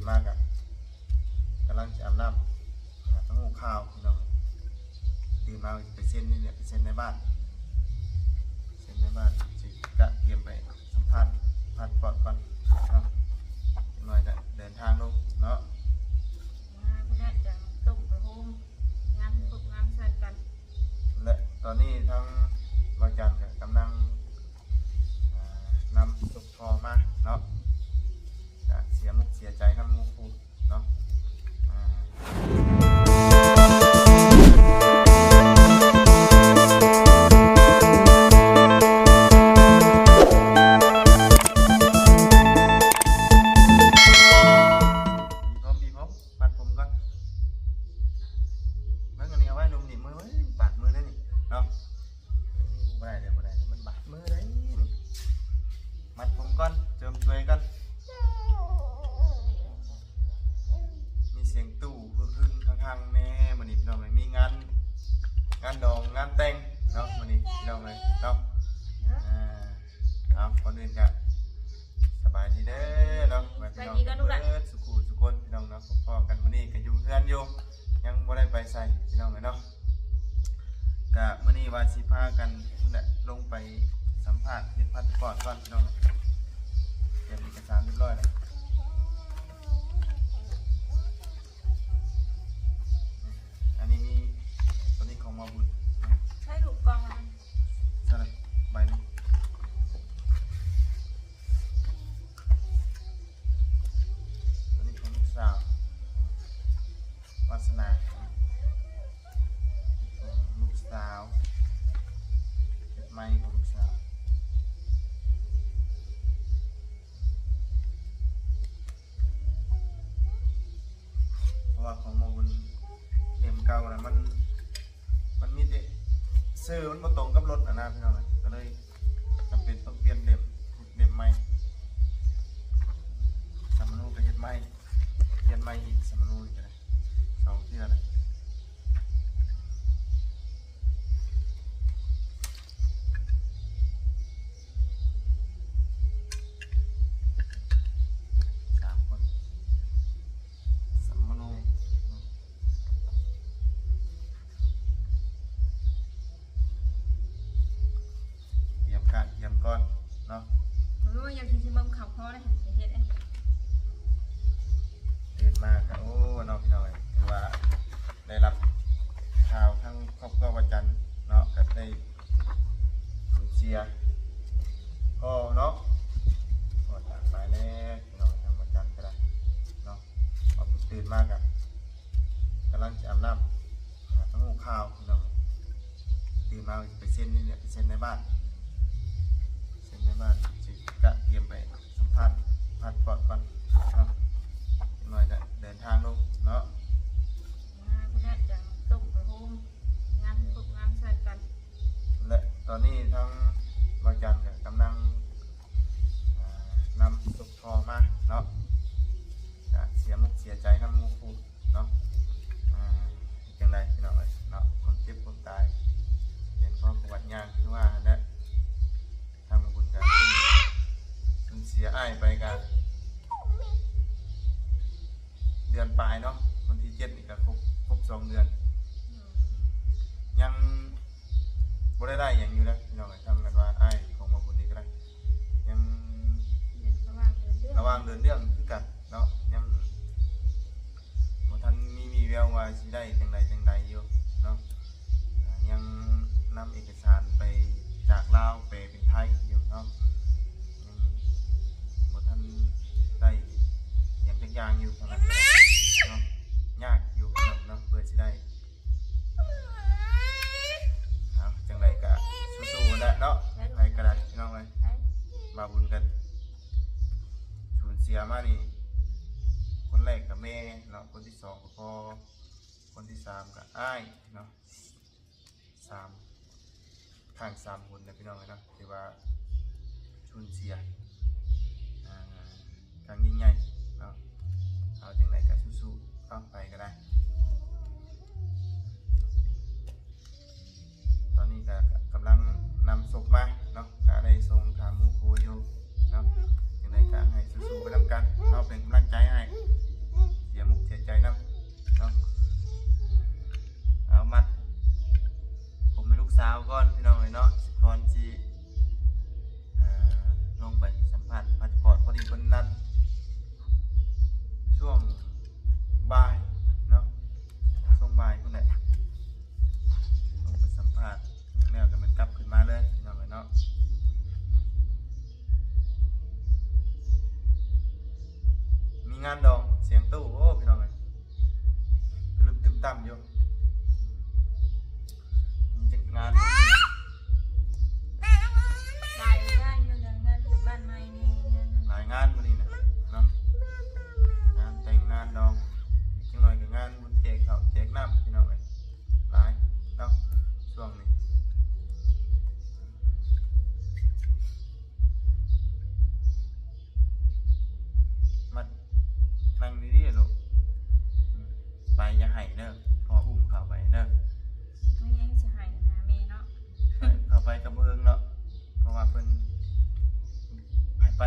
ມາກະກຳລັງຈະອາບນ້ຳ ຫາທາງຮູ້ຂ່າວພີ່ນ້ອງ. ຕື່ນມາໄປເຊັນນີ້ແຫຼະ ໄປເຊັນໃນບ້ານ ເຊັນໃນບ້ານ ຊິກະກຽມໄປສຳພາດພາສປອດກ່ອນເນາະ. ຈັກໜ້ອຍກະເດີນທາງລົງເນາະ ມາພຸ້ນແຫຼະ ຈະຕົ້ມກະໂຮມ ງານຄົບງານຊ່ອຍກັນ. ແລະຕອນນີ້ທາງບ່າວຈັນກະກຳລັງ ອ່າ ນຳສົບພໍ່ມາເນາະ ກະເສຍມຸກເສຍໃຈນຳໝູ່ຄູ່ເນາະ. ອ່າ ມີຜົມ ມີຜົມ ມັດຜົມກ່ອນ. ເບິ່ງອັນນີ້ ເອົາໄວ້ລຸມນີ້ ມື ເອີຍ ບາດມືເດ້ນີ້ເນາະ. ບໍ່ໄດ້ເດີ ບໍ່ໄດ້ເດີ ມັນບາດມືເດ້ນີ້. ມັດຜົມກ່ອນ ເສີມສວຍກ່ອນ. ມີສຽງຕູ້ຮຶ່ງໆຮັງໆແດ່ມື້ນີ້ພີ່ນ້ອງເອີຍ. ມີງານ ງານດອງງານແຕ່ງເນາະມື້ນີ້ພີ່ນ້ອງເອີຍເນາະ. ອ່າ ເອົາ ກ່ອນອື່ນກະສະບາຍດີເດີເນາະ ສະບາຍດີກ່ອນລູກຫຼານ ເບິດສູ່ຄູ່ສູ່ຄົນພີ່ນ້ອງເນາະ. ພໍ້ກັນມື້ນີ້ກະຢູ່ເຮືອນຢູ່ ຍັງບໍ່ໄດ້ໄປໃສພີ່ນ້ອງເອີຍເນາະ. ກະມື້ນີ້ວ່າຊິພາກັນພຸ້ນແຫຼະ ລົງໄປສຳພາດເຮັດພາສປອດກ່ອນພີ່ນ້ອງ. ກຽມເອກະສານຮຽບຮ້ອຍແລ້ວ. ອັນນີ້ມີ ຕົວນີ້ຂອງໝໍບຸນ. ໃຊ້ລູກກ່ອງອັນນັ້ນ ໃສ່ລະ ໃບໜຶ່ງ. ຕົວນີ້ຂອງລູກສາວ ວາດສະໜາ ຂອງລູກສາວ ເຮັດໃໝ່ຂອງລູກສາວ. ເພາະວ່າຂອງໝໍບຸນເຫຼັ້ມເກົ່ານະ ມັນ ມັນມີແຕ່ຊື່ມັນບໍ່ຕົງກັບລົດຫັ້ນນະພີ່ນ້ອງເອີຍ ກະເລີຍຈຳເປັນຕ້ອງປ່ຽນເຫຼັ້ມ ເຫຼັ້ມໃໝ່. ສຳມະໂນກະເຮັດໃໝ່ ປ່ຽນໃໝ່ອີກ ສຳມະໂນນີ້ກະໄດ້ ສອງເທື່ອແລ້ວ. ສາມຄົນ ສຳມະໂນ ກຽມກະກຽມກ່ອນເນາະ. ໂອ້ຍ ຢາກຊິເບິ່ງຂ່າວພໍໄດ້ ຊິເຮັດເອງ. ຕື່ນມາກະ ໂອ້ ເນາະ ພີ່ນ້ອງເອີຍ ຖືວ່າໄດ້ຮັບຂ່າວທາງຄອບຄົວບ່າວຈັນເນາະ ກະໄດ້ສູນເສຍພໍ່ເນາະ. ພໍ່ຈາກໄປແລ້ວພີ່ນ້ອງ ທາງບ່າວຈັນກະໄດ້ເນາະ. ພໍຕື່ນມາກະ ກຳລັງຈະອາບນ້ຳ ຫາທາງຮູ້ຂ່າວພີ່ນ້ອງ. ຕື່ນມາໄປເຊັນນີ້ແຫຼະ ໄປເຊັນໃນບ້ານ ເຊັນໃນບ້ານ ຊິກະກຽມໄປສຳພາດພາສປອດກ່ອນເນາະ. ຈັກໜ້ອຍກະເດີນທາງລົງເນາະ ມາພຸ້ນແຫຼະ ຈະຕົ້ມກະໂຮມ ງານຄົບງານຊ່ອຍກັນ. ແລະຕອນນີ້ທາງບ່າວຈັນກະກຳລັງ ອ່າ ນຳສົບພໍ່ມາເນາະ ກະເສຍມຸກເສຍໃຈນຳໝູ່ຄູ່ເນາະ. ອ່າ ເຮັດຈັ່ງໃດພີ່ນ້ອງເອີຍເນາະ ຄວາມເຈັບຄວາມຕາຍ ເປັນຄວາມປວດຍາກຄືວ່າຫັ້ນແຫຼະ. ທາງໝໍບຸນກະສູນເສຍອ້າຍໄປກະເດືອນປາຍເນາະ ວັນທີເຈັດນີ້ກະຄົບ ຄົບສອງເດືອນ ຍັງ ບໍ່ໄດ້ໄດ້ຫຍັງຢູ່ເດ້ພີ່ນ້ອງເອີຍ. ທາງກັນວ່າອ້າຍຂອງໝໍບຸນນີ້ກະໄດ້ ຍັງ ລະຫວ່າງເດີນເລື່ອງ ລະຫວ່າງເດີນເລື່ອງຄືກັນເນາະ ຍັງບໍ່ທັນມີ ມີແວວວ່າຊິໄດ້ຈັ່ງໃດຈັ່ງໃດຢູ່ເນາະ. ອ່າ ຍັງນຳເອກະສານໄປຈາກລາວແປເປັນໄທຢູ່ເນາະ ຍັງບໍ່ທັນໄດ້ຫຍັງຈັກຢ່າງຢູ່ ທາງນັ້ນກະໄດ້ເນາະ ຍາກຢູ່ເນາະ ເພື່ອຊິໄດ້ ເອົາ ຈັ່ງໃດກະສູ້ໆຫັ້ນແຫຼະເນາະ ໃຜກະໄດ້ພີ່ນ້ອງເອີຍ. ບ່າວບຸນກະສູນເສຍມານີ້ ຄົນແລກກະແມ່ເນາະ ຄົນທີສອງກະພໍ່ ຄົນທີສາມກະອ້າຍເນາະ ສາມ ຂ້າງສາມຄົນນະພີ່ນ້ອງເອີຍເນາະ. ຖືວ່າສູນເສຍ ອ່າ ຄັ້ງຍິ່ງໃຫຍ່ເນາະ. ເອົາ ຈັ່ງໃດກະສູ້ໆເນາະ ໃຜກະໄດ້. ຕອນນີ້ກະກຳລັງນຳສົບມາເນາະ ກະໄດ້ສົ່ງຖາມໝູ່ຄູ່ຢູ່ເນາະ. ຈັ່ງໃດກະໃຫ້ສູ້ໆໄປນຳກັນເນາະ ເປັນກຳລັງໃຈໃຫ້.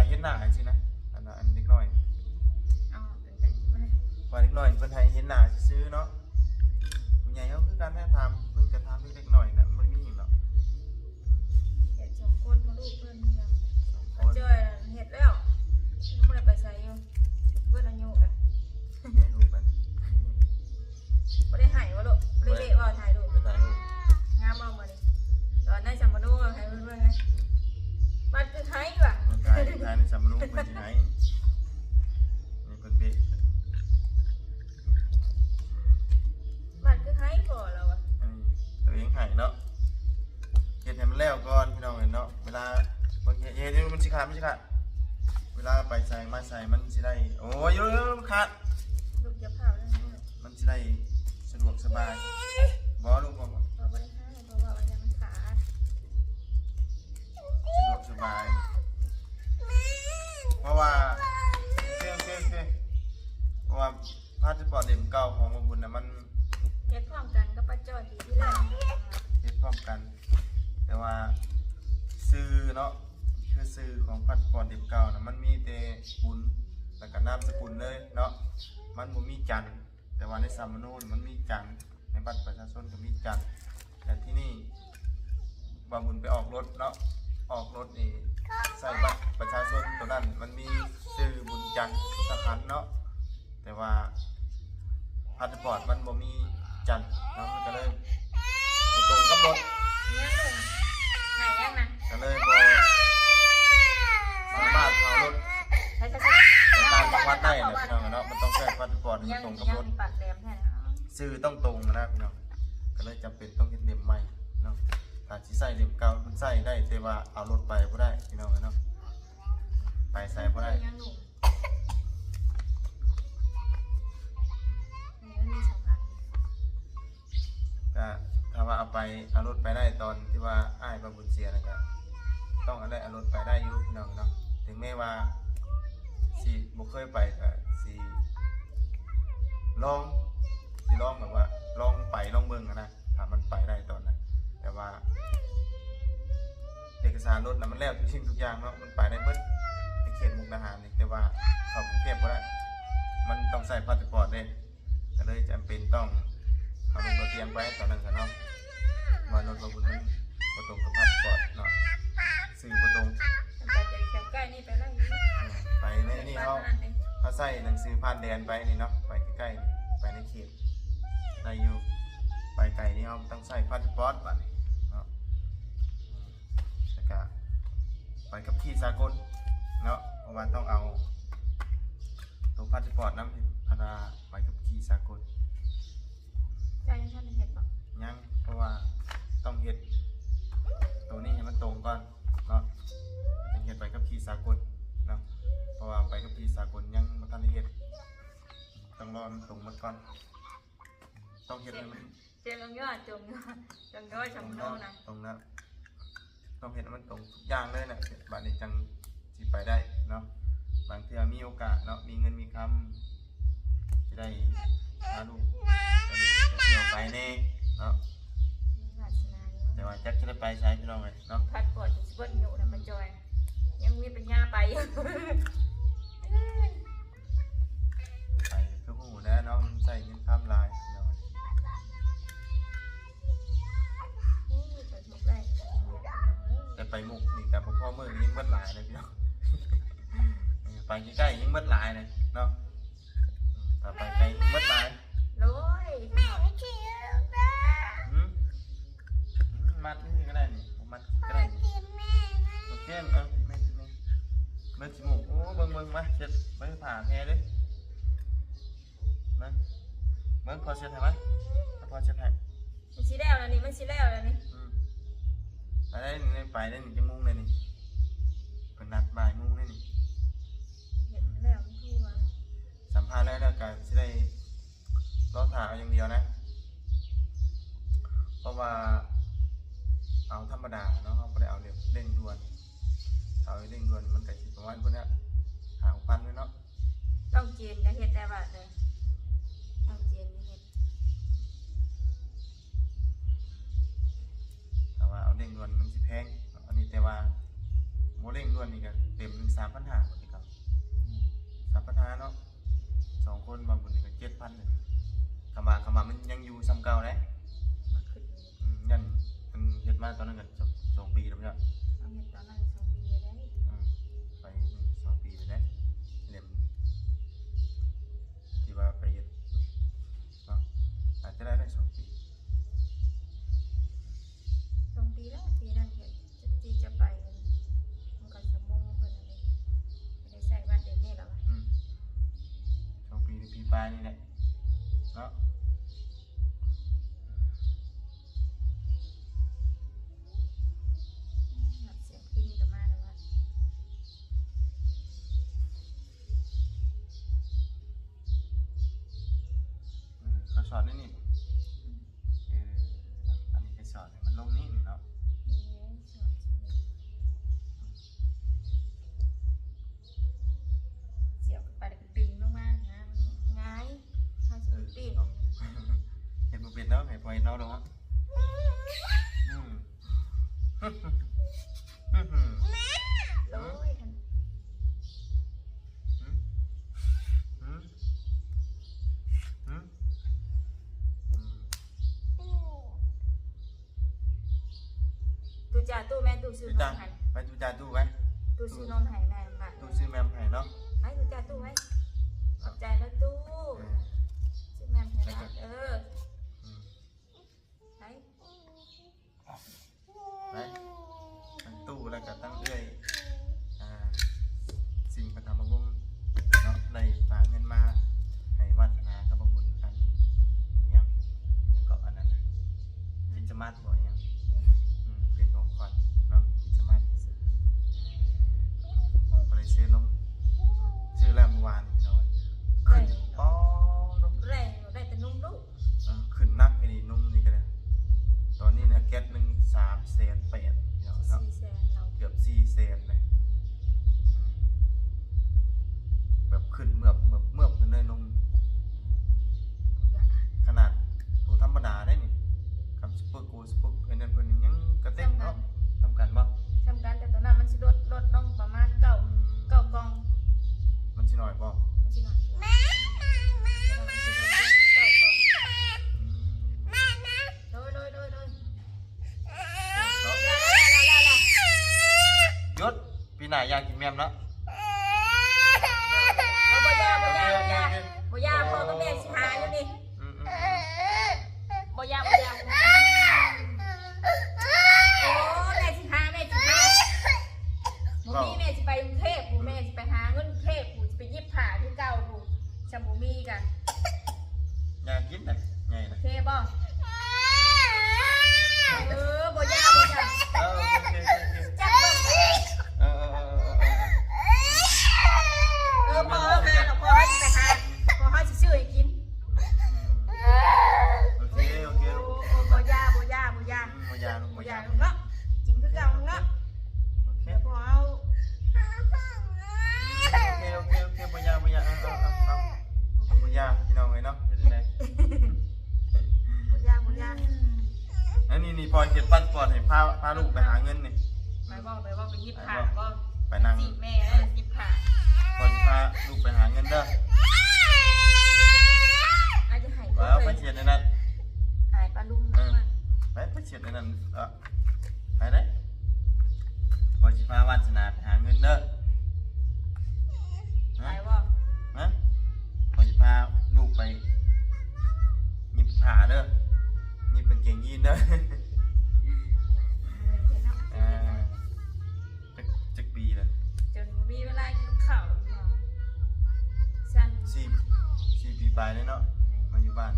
ເຫັນໜ້າຈັ່ງຊີ້ນະ ອັນ ອັນເດັກນ້ອຍ ເອົາເປັນໄປ ເພາະເດັກນ້ອຍເພິ່ນໃຫ້ເຫັນໜ້າຊື່ໆເນາະ. ຜູ້ໃຫຍ່ເຮົາຄືກັນນະ ຖາມເພິ່ນກໍຖາມເດັກນ້ອຍນະ ມັນມີຫຍັງດອກ. ເຮັດສອງຄົນ ເພາະລູກເພິ່ນ ສອງຄົນ ເຈົ້າເຮັດແລ້ວ ຍັງບໍ່ໄດ້ໄປໃສຢູ່ ເບິດອາຍຸແລ້ວ ໃຫ້ລູກມັນ. ບໍ່ໄດ້ໃຫ້ບໍ່ລູກ? ບໍ່ໄດ້ເລະບໍ່? ຖ່າຍຮູບ ໄປຖ່າຍຮູບ ງາມບໍ່ມື້ນີ້? ຕອນໃນສຳມະໂນໃຫ້ເພິ່ນເບິ່ງ ມັນຄືໄຫ້ວ່າ ມັນຖ່າຍ ຖ່າຍໃນສຳມະໂນເພິ່ນຊິໄຫ້ ນີ້ເພິ່ນເບະ ມັນຄືໄຫ້ພໍລາວວ່າ ອັນນີ້ຕົວເອງໄຫ້ເນາະ. ເຮັດໃຫ້ມັນແລ້ວກ່ອນພີ່ນ້ອງເອີຍເນາະ ເວລາເບິ່ງ ເຮັດ ເຮັດຢູ່ ມັນຊິຂາດ ມັນຊິຂາດ ເວລາໄປໃສມາໃສມັນຊິໄດ້ ໂອ້ຍ ເອີ ມັນຂາດ ລູກຢ່າພ້າວເດີ ມັນຊິໄດ້ສະດວກສະບາຍ ບໍ່ລູກ ບໍ່ ບໍ່ ບໍ່ໄດ້ໃຫ້ ບໍ່ເວົ້າວ່າຢ່າມັນຂາດ ສະດວກສະບາຍ ເພາະວ່າ ໂອເຄ ໂອເຄ ໂອເຄ ເພາະວ່າພາສປອດເຫຼັ້ມເກົ່າຂອງບໍ່ບຸນນະ ມັນ ເຮັດພ້ອມກັນກັບປ້າຈ້ອຍປີທີ່ແລ້ວ ເຮັດພ້ອມກັນ ແຕ່ວ່າຊື່ເນາະ ຄືຊື່ຂອງພາສປອດເຫຼັ້ມເກົ່ານະ ມັນມີແຕ່ບຸນ ແລ້ວກໍນາມສະກຸນເລີຍເນາະ ມັນບໍ່ມີຈັນ. ແຕ່ວ່າໃນສຳມະໂນມັນມີຈັນ ໃນບັດປະຊາຊົນກໍມີຈັນ ແລ້ວທີນີ້ບ່າວບຸນໄປອອກລົດເນາະ ອອກລົດນີ້ໃສ່ບັດປະຊາຊົນໂຕນັ້ນ ມັນມີຊື່ບຸນຈັນທຸກສາຂາເນາະ ແຕ່ວ່າພາສປອດມັນບໍ່ມີຈັນເນາະ ມັນກໍເລີຍບໍ່ຕົງກັບລົດ ຫາຍຍັງນະ ກໍເລີຍບໍ່ສາມາດເອົາລົດ ໃສ່ ໃສ່ ໃສ່ ໄປຕ່າງຈັງຫວັດໄດ້ແຫຼະພີ່ນ້ອງເນາະ ມັນຕ້ອງໃຊ້ພາສປອດໃຫ້ມັນຕົງກັບລົດ ປາກແຫຼມແທ້ນະ ຊື່ຕ້ອງຕົງນະພີ່ນ້ອງ ກໍເລີຍຈຳເປັນຕ້ອງເຮັດເຫຼັ້ມໃໝ່ເນາະ ຖ້າຊິໃຊ້ເຫຼັ້ມເກົ່າມັນໃຊ້ໄດ້ ແຕ່ວ່າເອົາລົດໄປບໍ່ໄດ້ພີ່ນ້ອງເນາະ ໄປໃສບໍ່ໄດ້ ຍັງໜຸ່ມ ນີ້ມັນມີສອງອັນ ກະຖ້າວ່າເອົາໄປ ເອົາລົດໄປໄດ້ຕອນທີ່ວ່າອ້າຍບ່າວບຸນເສຍນັ້ນ ກະຕ້ອງເອົາໄດ້ ເອົາລົດໄປໄດ້ຢູ່ພີ່ນ້ອງເນາະ ເຖິງແມ້ວ່າຊິບໍ່ເຄີຍໄປ ກະຊິລອງ ຊິລອງແບບວ່າລອງໄປລອງເບິ່ງຫັ້ນນະ ຖ້າມັນໄປໄດ້ຕອນນັ້ນ ແຕ່ວ່າເອກະສານລົດນະ ມັນແລ້ວທຸກສິ່ງທຸກຢ່າງເນາະ ມັນໄປໄດ້ເບິດ ໃນເຂດມຸກດາຫານນີ້ ແຕ່ວ່າເຂົ້າກຸງເທບບໍ່ໄດ້ ມັນຕ້ອງໃຊ້ພາສປອດເດ້ ກໍເລີຍຈຳເປັນຕ້ອງເອົາລົດບ່າວຕຽງໄປຕອນນັ້ນກະເນາະ ວ່າລົດບ່າວບຸນມັນບໍ່ຕົງກັບພາສປອດເນາະ ຊື່ບໍ່ຕົງ ໄປແຖວໃກ້ນີ້ໄປໄດ້ຢູ່ ເອີ ໄປໃນນີ້ເຮົາ ເຮົາໃຊ້ໜັງສືຜ່ານແດນໄປນີ້ເນາະ ໄປໃກ້ໆ ໄປໃນເຂດໄດ້ຢູ່ ໄປໄກນີ້ເຮົາຕ້ອງໃຊ້ພາສປອດບາດນີ້ເນາະ ແລ້ວກະໃບຂັບຂີ່ສາກົນເນາະ ເພາະວ່າຕ້ອງເອົາໂຕພາສປອດນຳ ອັນວ່າໃບຂັບຂີ່ສາກົນ ເຈົ້າຍັງທັນໄດ້ເຮັດບໍ່? ຍັງ ເພາະວ່າຕ້ອງເຮັດໂຕນີ້ໃຫ້ມັນຕົງກ່ອນເນາະ ຈຶ່ງເຮັດໃບຂັບຂີ່ສາກົນເນາະ ເພາະວ່າໃບຂັບຂີ່ສາກົນຍັງບໍ່ທັນໄດ້ເຮັດ ຕ້ອງລໍມັນຕົງໝົດກ່ອນ ຕ້ອງເຮັດໃຫ້ມັນ ສຽງ ສຽງ ຕົງຢູ່ ຕົງຢູ່ ຕົງຢູ່ ສຳມະໂນນະ ຕົງແລ້ວ ຕ້ອງເຮັດໃຫ້ມັນຕົງທຸກຢ່າງເລີຍນະ ບາດນີ້ຈັ່ງຊິໄປໄດ້ເນາະ ບາງເທື່ອມີໂອກາດເນາະ ມີເງິນມີຄຳ ຊິໄດ້ພາລູກໄປທ່ຽວໄກແດ່ເນາະ ວາສະໜາຢູ່ ແຕ່ວ່າຈັກຈະໄດ້ໄປໃສພີ່ນ້ອງເອີຍເນາະ ພາສປອດຊິເບິດອາຍຸແລ້ວ ມັນຈ່ອຍ ຍັງມີປັນຍາໄປຢູ່ ໄປຄືຮູ້ແລ້ວເນາະ ມັນໃຊ້ເງິນຄຳຫຼາຍພີ່ນ້ອງ ໂອ້ຍ ໄປໝຸກໄດ້ ແຕ່ໄປໝຸກນີ້ກະບໍ່ພໍມື້ ຍັງເບິດຫຼາຍເລີຍພີ່ນ້ອງ ໄປໃກ້ໆ ຍັງເບິດຫຼາຍເລີຍເນາະ ຖ້າໄປໄກ ເບິດຫຼາຍ ໂອ້ຍ ຫືມ ຫືມ ມັດນີ້ກໍໄດ້ນີ້ ມັດກໍໄດ້ນີ້ ໂອເຄ ເອົາ ແມ່ ແມ່ ເບິ່ງຊິໝູກ ໂອ້ ເບິ່ງ ເບິ່ງ ມາ ເຊັດ ເບິ່ງ ຜ້າແຜ່ເດ້ ມາ ເບິ່ງ ພໍ່ເຊັດໃຫ້ ມາ ໃຫ້ພໍ່ເຊັດໃຫ້ ມັນຊິແລ້ວແລ້ວນີ້ ມັນຊິແລ້ວແລ້ວນີ້ ອືມ ໄປໄດ້ນີ້ ໄປໄດ້ນີ້ ຈັກໂມງແລ້ວນີ້ ເພິ່ນນັດບ່າຍໂມງແລ້ວນີ້ ເຮັດແລ້ວ ມັນໂທມາ ສຳພາດແລ້ວ ແລ້ວກະຊິໄດ້ລໍຖ້າເອົາຢ່າງດຽວນະ ເພາະວ່າເອົາທຳມະດາເນາະ ເຮົາບໍ່ໄດ້ເອົາແບບເລັ່ງດ່ວນ ຖ້າເອົາເລັ່ງດ່ວນມັນກະຊິປະມານພຸ້ນແຫຼະ ຫ້າຫົກພັນເນາະ ນ້ອງເຈນກະເຮັດແຕ່ບາດເລີຍ ນ້ອງເຈນກະເຮັດ ຖ້າວ່າເອົາເລັ່ງດ່ວນມັນຊິແພງ ອັນນີ້ແຕ່ວ່າບໍ່ເລັ່ງດ່ວນນີ້ກະເຕັມ ສາມພັນຫ້າ ບໍ່ແຕ່ເກົ່າ ສາມພັນຫ້າເນາະ ສອງຄົນ ບ່າວບຸນນີ້ກໍເຈັດພັນ ຄຳວ່າ ຄຳວ່າມັນຍັງຢູ່ສ່ຳເກົ່າເດ້ ມາຂຶ້ນຢູ່ ອືມ ຍັງ ມັນເຮັດມາຕອນນັ້ນກໍສອງ ສອງປີແລ້ວເນາະ ເຮົາເຮັດຕອນນັ້ນສອງປີແລ້ວເດ້ ອືມ ໄປສອງປີແລ້ວເດ້ ເຫຼັ້ມທີ່ວ່າໄປເຮັດເນາະ ອາດຈະໄດ້ ໄດ້ສອງປີ ສອງປີແລ້ວ ປີນັ້ນກໍ ທີ່ຈະໄປ ມັນກໍຊົ່ວໂມງເພິ່ນນັ້ນເດ້ ໄດ້ໃຊ້ວັດເດນີ້ລະວະ ອືມ ສອງປີ ຫຼື ປີປາຍນີ້ແຫຼະເນາະ ສຽງປິ່ນກໍມາແລ້ວວະ ເອີ ເຂົາສອດໃນນີ້ ອືມ ເອີ ອັນນີ້ໄປສອດໃຫ້ມັນລົງນີ້ເນາະ ເອີ ສອດ ສຽບເຂົ້າໄປແລ້ວກໍດຶງລົງມານະ ມັນງ່າຍ ເຮົາຊິໄປປີນ ເອີ ເຮັດບໍ່ເປັນດອກ ໃຫ້ພໍ່ເຮັດເອົາດອກ ອືມ ໂອ້ຍ ຕູຈາ ຕູ້ແມ່ ຕູ້ຊື້ນົມໃຫ້ ໄປ ຕູຈາ ຕູ້ໄປ ຕູ້ຊື້ນົມໃຫ້ແມ່ ຕູ້ຊື້ແມ່ໃຫ້ເນາະ ໄປ ຕູຈາ ຕູ້ໄປ ຂອບໃຈນະຕູ້ ເອີ ຊື້ແມ່ໃຫ້ແມ່ ເອີ ໄປ ໄປ ທັງຕູ້ແລ້ວກໍທັງເອື້ອຍ ອ່າ ສິງປະຖຳມະວົງເນາະ ໄດ້ຝາກເງິນມາໃຫ້ວາສະໜາກັບບ່າວບຸນ ອັນຫຍັງ ຫຍັງເກາະ ອັນນັ້ນນະ ຄຣິສຕ໌ມາດບໍ່ ຫຍັງ ອືມ ເປັນຂອງຂວັນເນາະ ຄຣິສຕ໌ມາດ ບໍ່ໄດ້ຊື້ນົມ ຊື້ແລ້ວມື້ວານນີ້ ພີ່ນ້ອງ ຂຶ້ນ ໄດ້ ອໍ ນົມ ໄດ້ ໄດ້ແຕ່ນົມລູກ ເອີ ຂຶ້ນໜັກອີ່ຫຼີນົມນີ້ກໍໄດ້ ຕອນນີ້ນະ ແກັດໜຶ່ງສາມແສນແປດ ພີ່ນ້ອງເນາະ ສີ່ແສນແລ້ວ ເກືອບສີ່ແສນເລີຍ ອືມ ແບບຂຶ້ນເມືອບໆໆຂຶ້ນເລີຍນົມ ຂະໜາດໂຕທຳມະດາເດ້ນີ້ ຄັນສະເປິກໂກ ສະເປິກອັນນັ້ນເພິ່ນຍັງກະເຕັກເນາະ ສ່ຳກັນ ສ່ຳກັນບໍ່? ສ່ຳກັນ ແຕ່ໂຕນັ້ນມັນຊິລົດ ລົດລົງປະມານເກົ້າ ອືມ ເກົ້າກ່ອງ ມັນຊິໜ້ອຍບໍ່? ມັນຊິໜ້ອຍ ໂດຍ ໂດຍ ໂດຍ ໂດຍ ຢຸດ ປີໜ້າຢ່າກິນແໝ່ມເນາະ ເອີ ບໍ່ຢ່າ ບໍ່ຢ່າ ບໍ່ຢ່າ ບໍ່ຢ່າ ພໍ່ກັບແມ່ຊິຫາຢູ່ນີ້ ອືມໆ ບໍ່ຢາກ ບໍ່ຢາກ ໂອ້ ແມ່ຊິຫາ ແມ່ຊິຫາ ບໍ່ມີ ແມ່ຊິໄປກຸງເທບພຸ້ນ ແມ່ຊິໄປຫາເງິນກຸງເທບພຸ້ນ ຊິໄປຫຍິບຜ້າຄືເກົ່າພຸ້ນ ຊ່ຳບໍ່ມີກະ ຢາກກິນນະ ໃຫຍ່ນະ ໂອເຄບໍ່? ເອີ ບໍ່ຢາກ ບໍ່ຢາກ ເອີ ໂອເຄ ໂອເຄ ຈັກເບິ່ງ ເອີ ເອີ ເອີ ເອີ ເອີ ພໍ່ເຮົາຫາແລ້ວ ພໍ່ເຮົາຊິໄປຫາ ພໍ່ເຮົາຊິຊື້ໃຫ້ກິນ. ໂອເຄ ໂອເຄ ໂອ້ ບໍ່ຢາ ບໍ່ຢາ ບໍ່ຢາ ອືມ ບໍ່ຢາ ບໍ່ຢາ ບໍ່ຢາເນາະ ກິນຄືເກົ່າເນາະ ໂອເຄ ດຽວພໍ່ເຮົາ ໂອເຄ ໂອເຄ ໂອເຄ ບໍ່ຢາ ບໍ່ຢາ ເອົາ ເອົາ ເອົາ ບໍ່ຢາ ພີ່ນ້ອງເອີຍເນາະ ເຮັດຈັ່ງໃດ ບໍ່ຢາ ບໍ່ຢາ ອັນນີ້ ນີ້ ພໍ່ເຮັດພາສປອດໃຫ້ ພາ ພາລູກໄປຫາເງິນນີ້ ໄປບໍ່ ໄປບໍ່ ໄປຫຍິບຜ້າບໍ່ ໄປນັ່ງ ໄປຈີບແມ່ເດີ ຫຍິບຜ້າ ພໍ່ຊິພາລູກໄປຫາເງິນເດີ ອາດຈະໃຫ້ ເອີ ໄປເຊັດໃນນັ້ນ ອາຍປາລຸງ ເອີ ໄປ ໄປເຊັດໃນນັ້ນ ເອີ ໄປເດ້ ພໍ່ຊິພາວາດສະໜາໄປຫາເງິນເດີ ໄປບໍ່ ຮະ ພໍ່ຊິພາລູກໄປຫຍິບຜ້າເດີ ຫຍິບກາງເກງຢີນເດີ ເອີ ເນາະ ອ່າ ຈັກ ຈັກປີແລ້ວ ຈົນບໍ່ມີເວລາກິນເຂົ້າເນາະ ຊັ້ນ ສີ່ ສີ່ປີປາຍແລ້ວເນາະ ອືມ ມາຢູ່ບ້ານ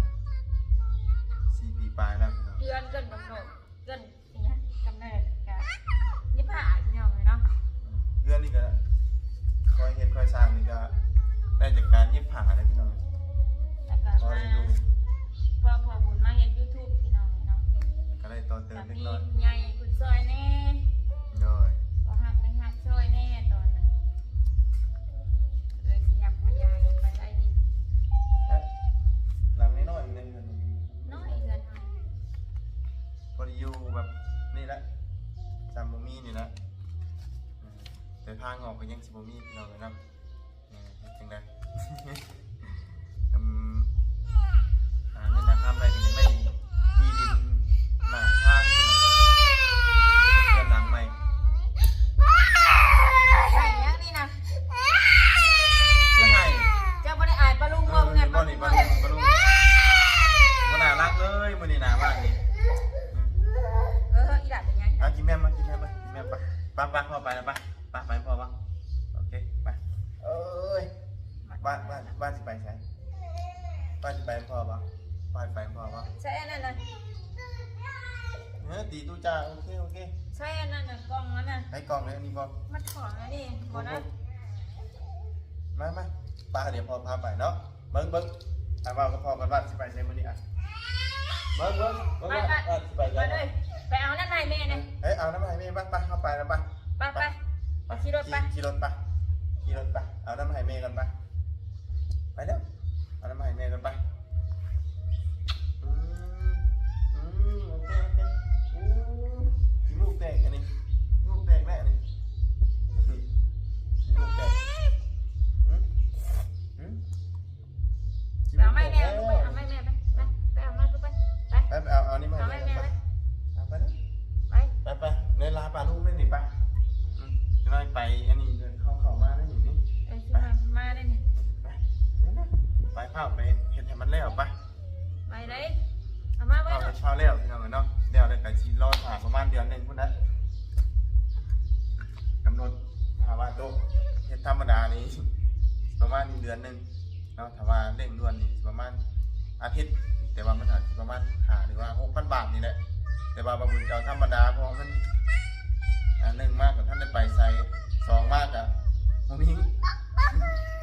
ສີ່ປີປາຍແລ້ວພີ່ນ້ອງ ເດືອນເກີນກຳນົດ ເກີນ ອີຫຍັງ ກຳເນີດກະ ຍິບຫ້າ ພີ່ນ້ອງເອີຍເນາະ ເຮືອນນີ້ກະ ຄ່ອຍເຮັດຄ່ອຍສ້າງນີ້ກະ ໄດ້ຈາກການຍິບຜ້າເດ້ພີ່ນ້ອງ ແລ້ວກະ ພໍໄດ້ຢູ່ ພໍພໍ່ບຸນມາເຮັດຢູທູບພີ່ນ້ອງເນາະ ກະໄດ້ຕໍ່ເຕີມເລັກນ້ອຍ ກະມີຜູ້ໃຫຍ່ເພິ່ນຊ່ອຍແດ່ ໂດຍ ພໍ່ຮັກແມ່ຮັກຊ່ອຍແດ່ຕອນນັ້ນ ເລີຍຂະຫຍັບຂະຫຍາຍອອກໄປໄດ້ອີກ ຫຼັງນ້ອຍໆ ເຮືອນ ນ້ອຍເຮືອນເຮົາ ພໍໄດ້ຢູ່ແບບນີ້ແຫຼະ ຊ່ຳບໍ່ມີນີ້ແຫຼະ ແຕ່ທາງອອກກໍຍັງຊິບໍ່ມີ ພີ່ນ້ອງເອີຍເນາະ. ເອີ ເຮັດຈັ່ງໃດ? ອືມ ຫາເງິນຫາຄຳໄດ້ກໍຢາກໄດ້ທີ່ດິນໜ້າທາງພຸ້ນນະ ເຮືອນຫຼັງໃໝ່. ໄດ້ຫຍັງນີ້ນະ? ຄືໄຫ້? ເຈົ້າບໍ່ໄດ້ອາຍປ້າລຸງບໍ່? ເອີ ເພິ່ນນັດ ບໍ່ນີ້ ປ້າລຸງ ປ້າລຸງ ບໍ່ໜ້າຮັກເລີຍມື້ນີ້ນະ ວ່ານີ້. ເອີ ອີ່ຫຼ້າເປັນຫຍັງ? ເອົາ ກິນແມ່ມາ ກິນແມ່ມາ ກິນແມ່ມາ ໄປ ໄປ ພໍ່ໄປແລ້ວ ໄປ ໄປ ໄປ ພໍ່ວ່າ ໂອເຄ ໄປ. ເອີຍ ວ່າ ວ່າ ວ່າຊິໄປໃສ? ວ່າຊິໄປນຳພໍ່ບໍ່? ວ່າຊິໄປນຳພໍ່ບໍ່? ໃສ່ອັນນັ້ນນະ ເອີ ຕີຕູ້ຈ້າ ໂອເຄ ໂອເຄ. ໃສ່ອັນນັ້ນນະ ກ່ອງນັ້ນນະ ໃສ່ກ່ອງເລີຍ ອັນນີ້ບໍ່? ມັນຂອງອັນນີ້ບໍ່ນະ. ມາ ມາ ໄປ ດຽວພໍ່ພາໄປເນາະ. ເບິ່ງ ເບິ່ງ ອ່ະ ເວົ້າກັບພໍ່ກ່ອນວ່າຊິໄປໃສມື້ນີ້ ອ່ະ ເບິ່ງ ເບິ່ງ ເບິ່ງ ໄປ ໄປ ວ່າຊິໄປໃສ ໄປເລີຍ ໄປເອົານັ້ນມາໃຫ້ແມ່ແດ່. ເອີ ເອີ ເອົານັ້ນມາໃຫ້ແມ່ ໄປ ໄປ ເຮົາໄປແລ້ວ ໄປ ໄປ ໄປ ໄປ ຂີ່ລົດໄປ ຂີ່ ຂີ່ລົດໄປ ເອົານັ້ນມາໃຫ້ແມ່ກ່ອນ ໄປ ໄປເດີ ເອົານັ້ນມາໃຫ້ແມ່ກ່ອນ ໄປ. ອືມ ອືມ ໂອເຄ ໂອເຄ. ໂອ້ ຂີ້ມູກແຕກອັນນີ້ ຂີ້ມູກແຕກແລ້ວອັນນີ້ ຂີ້ມູກແຕກ. ຫື? ຫື? ໄປເອົາໄມ້ແມ່ ເອົາໄມ້ແມ່ໄປ ໄປ ໄປເອົາມາ ໄປ ໄປ ໄປ ໄປເອົາ ເອົານີ້ມາໃຫ້ແມ່ ເອົາໄມ້ແມ່ ໄປ ໄປ ໄປ ໄປ ໄປ ໄປ ເວລາປ້າລຸງເລີຍນີ້ ໄປ. ອືມ ຈັ່ງໃດໄປອັນນີ້ ເຮົາເຂົ້າມາໄດ້ນີ້ ນີ້ ເອີ ຊິມາ ມາໄດ້ນີ້ ໄປ ໄປ ໄປ ຟ້າວໄປເຮັດໃຫ້ມັນແລ້ວ ໄປ ໄປເລີຍ ເອົາມາໄວ້ ຟ້າວເຮັດ ເນາະ ຟ້າວແລ້ວ ພີ່ນ້ອງເອີຍເນາະ. ແລ້ວ ແລ້ວກໍຊິລໍຖ້າປະມານເດືອນໜຶ່ງພຸ້ນນະ ກຳນົດ ຖ້າວ່າໂຕະເຮັດທຳມະດານີ້ ປະມານເດືອນໜຶ່ງ ເນາະ. ຖ້າວ່າເລັ່ງດ່ວນນີ້ປະມານອາທິດ ແຕ່ວ່າມັນອາດຊິປະມານຫ້າ ຫຼືວ່າຫົກພັນບາດນີ້ແຫຼະ. ແຕ່ວ່າບ່າວບຸນຈະເອົາທຳມະດາ ເພາະວ່າມັນ ອ່າ ໜຶ່ງມາກໍທັນໄດ້ໄປໃສ ສອງມາກໍບໍ່ມີ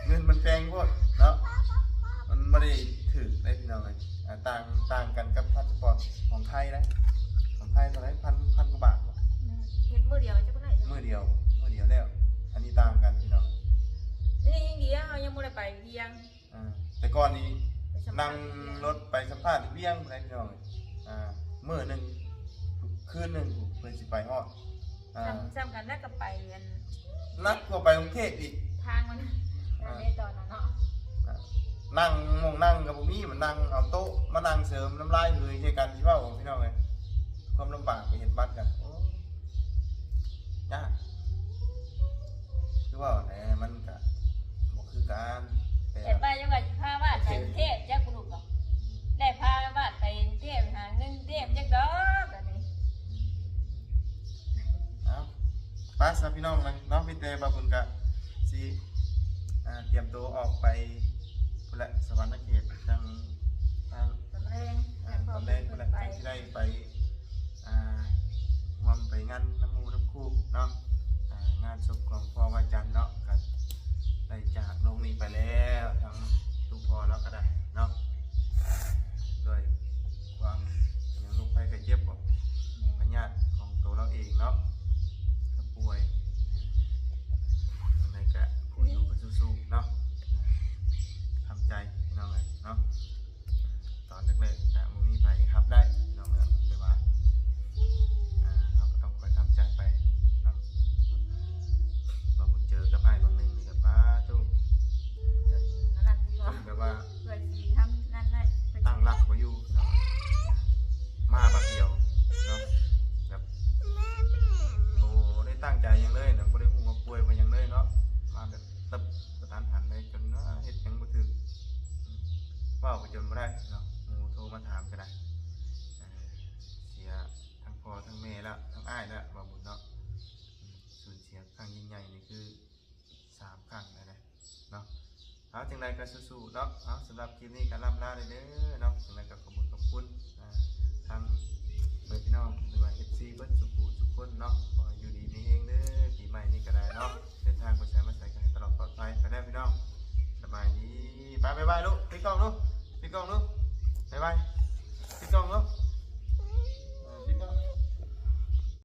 ເງິນມັນແພງໂພດເນາະ ມັນບໍ່ໄດ້ຖືກເດ້ ພີ່ນ້ອງເອີຍ. ອ່າ ຕ່າງ ຕ່າງກັນກັບພາສປອດຂອງໄທນະ ຂອງໄທເທົ່າໃດ ພັນ ພັນກວ່າບາດບໍ? ແມ່ນ ເຮັດມື້ດຽວຈັກເທົ່າໃດ ມື້ດຽວ ມື້ດຽວແລ້ວ. ອັນນີ້ຕ່າງກັນ ພີ່ນ້ອງ ນີ້ຍັງດີ ເຮົາຍັງບໍ່ໄດ້ໄປວຽງ. ອ່າ ແຕ່ກ່ອນນີ້ ໄປສຳພາດ ນັ່ງລົດໄປສຳພາດຢູ່ວຽງພຸ້ນໃດ໋ ພີ່ນ້ອງ. ອ່າ ມື້ໜຶ່ງ ຄືນໜຶ່ງເພິ່ນຊິໄປຮອດ. ອ່າ ສ່ຳ ສ່ຳກັນນະ ກໍໄປອັນ ໜັກກວ່າໄປກຸງເທບອີກ ທາງມັນ. ອ່າ ໃນຕອນນັ້ນເນາະ ອ່າ ນັ່ງ ໝ່ອງນັ່ງກໍບໍ່ມີ ມານັ່ງເອົາໂຕະມານັ່ງເສີມ ນ້ຳລາຍເຫີຍໃສ່ກັນ ຊິເວົ້າ ພີ່ນ້ອງເອີຍ ຄວາມລຳບາກໄປເຮັດບັດກັນ ໂອ້ ຍາກ. ຄືເວົ້າແຫຼະ ມັນກະບໍ່ຄືກັນ ແຕ່ ແຕ່ປ້າຍັງວ່າຊິພາບາດໄປກຸງເທບ ຈັກບໍ່ຮູ້ບໍ່ ໄດ້ພາບາດໄປກຸງເທບ ຫາເງິນກຸງເທບຈັກດອກ ອັນນີ້. ເອົາ ໄປຊະ ພີ່ນ້ອງເອີຍເນາະ ມີແຕ່ບ່າວບຸນກະຊິ ອ່າ ຕຽມໂຕອອກໄປພຸ້ນແຫຼະ ສະຫວັນນະເຂດ ຈັ່ງ ອ່າ ຕອນແລງ ອ່າ ຕອນແລງພຸ້ນແຫຼະ ຈັ່ງຊິໄດ້ໄປ ອ່າ ຮ່ວມໄປງານນຳໝູ່ນຳຄູ່ເນາະ ອ່າ ງານສົບຂອງພໍ່ວາຈັນເນາະ ກໍໄດ້ຈາກໂລກນີ້ໄປແລ້ວ ທາງລູກພໍ່ລາວກໍໄດ້ເນາະ ດ້ວຍຄວາມຫຍັງ ໂລກໄພໄຂ້ເຈັບບໍ ພະຍາດຂອງໂຕລາວເອງເນາະ ກໍປ່ວຍ ຈັ່ງໃດກໍຜູ້ຢູ່ກໍສູ້ໆເນາະ ທຳໃຈ ພີ່ນ້ອງເອີຍເນາະ. ຕອນແລກໆ ກະບໍ່ມີໃຜຮັບໄດ້ພີ່ນ້ອງເອີຍ ແຕ່ວ່າ ອ່າ ເຮົາກໍຕ້ອງຄ່ອຍທຳໃຈໄປເນາະ. ວ່າບຸນເຈີກັບອ້າຍບາງໜຶ່ງນີ້ກໍ ປາໂທ້ ຈົນອັນນັ້ນ ຈົນແບບວ່າ ເພື່ອຊິທຳນັ້ນໄດ້ ຕັ້ງຫຼັກບໍ່ຢູ່ພີ່ນ້ອງ ມາບາດດຽວເນາະ ແບບບໍ່ໄດ້ຕັ້ງໃຈຫຍັງເລີຍນະ ບໍ່ໄດ້ຮູ້ວ່າປ່ວຍວ່າຫຍັງເລີຍເນາະ ມາແບບຕຶບກະທັນຫັນເລີຍ ຈົນວ່າເຮັດຫຍັງບໍ່ຖືກ ເວົ້າກໍຈົນບໍ່ໄດ້ເນາະ ໝູ່ໂທມາຖາມກໍໄດ້. ເອີ ເສຍທັງພໍ່ທັງແມ່ແລ້ວ ທັງອ້າຍແລ້ວ ບ່າວບຸນເນາະ ສູນເສຍຄັ້ງຍິ່ງໃຫຍ່ນີ້ຄືສາມຄັ້ງແລ້ວເນາະ. ເອົາ ຈັ່ງໃດກໍສູ້ໆເນາະ. ເອົາ ສຳລັບຄລິບນີ້ກໍລ່ຳລາເດີເນາະ. ຈັ່ງໃດກໍຂອບຄຸນຂອບຄຸນ ອ່າ ທັງເພື່ອນພີ່ນ້ອງ ຫຼືວ່າ ເອັຟຊີ ເບິດສູ່ຜູ້ສູ່